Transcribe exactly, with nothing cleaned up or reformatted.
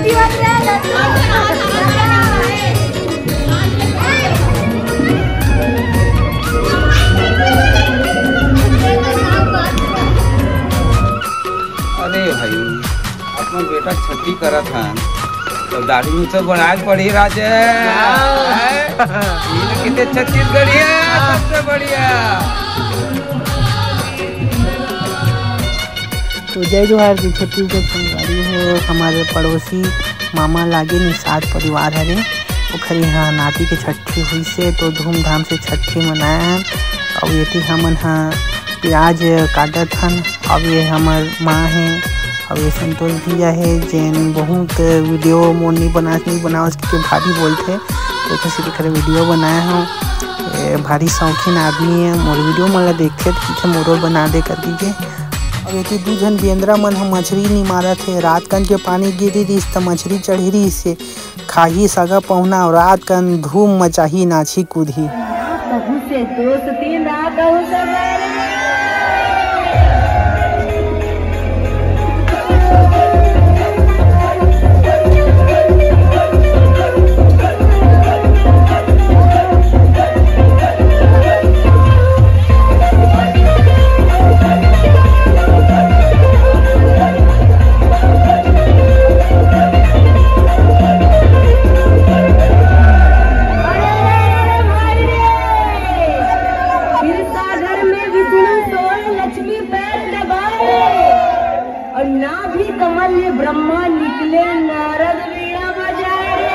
अरे भाई, अपन बेटा छट्ठी करत हन, तो दाढ़ी मूछ तो बढ़ाए पड़ी राजे। ये कितने छत्तीसगढ़िया, सबसे बढ़िया। तो जय जोहार जी छत्तीसगढ़ संगवारी हो। हमारे पड़ोसी मामा लागे निषाद परिवार हरे, ओखर यहाँ नाती के छट्ठी हुई से, तो धूमधाम से छट्ठी मनाए हन। और ये थी हमन हा प्याज काटत हन। अब ये हमर माँ हे, अब ये संतोष भैया हे, जेन बहुत वीडियो मोर नहीं बनास, नहीं बनावस के भारी बोलथे, तो ओकर सेती खरे वीडियो बनाए हूँ। ये भारी शौकीन आदमी हे, मोर वीडियो मन ला देखथे तो कहिथे मोरो बना दे कर दीजिए। अब ये दू झन बेंदरा मन ह मछरी नहीं मारत हे, रात कन के पानी गिरी रिस त मछरी चढ़ी रिस हे। खाही सगा पहुना अउ रात कन धूम मचाही नाची कूदही। ना कहूँ से दोस्ती, ना कहूँ से बैरी। अरे, अरे, अरे, भाई रे! बिरसा घर में विष्णु सोए, लक्ष्मी पैर दबाए। और नाभि कमल ये ब्रह्मा निकले, नारद वीणा बजाए रे।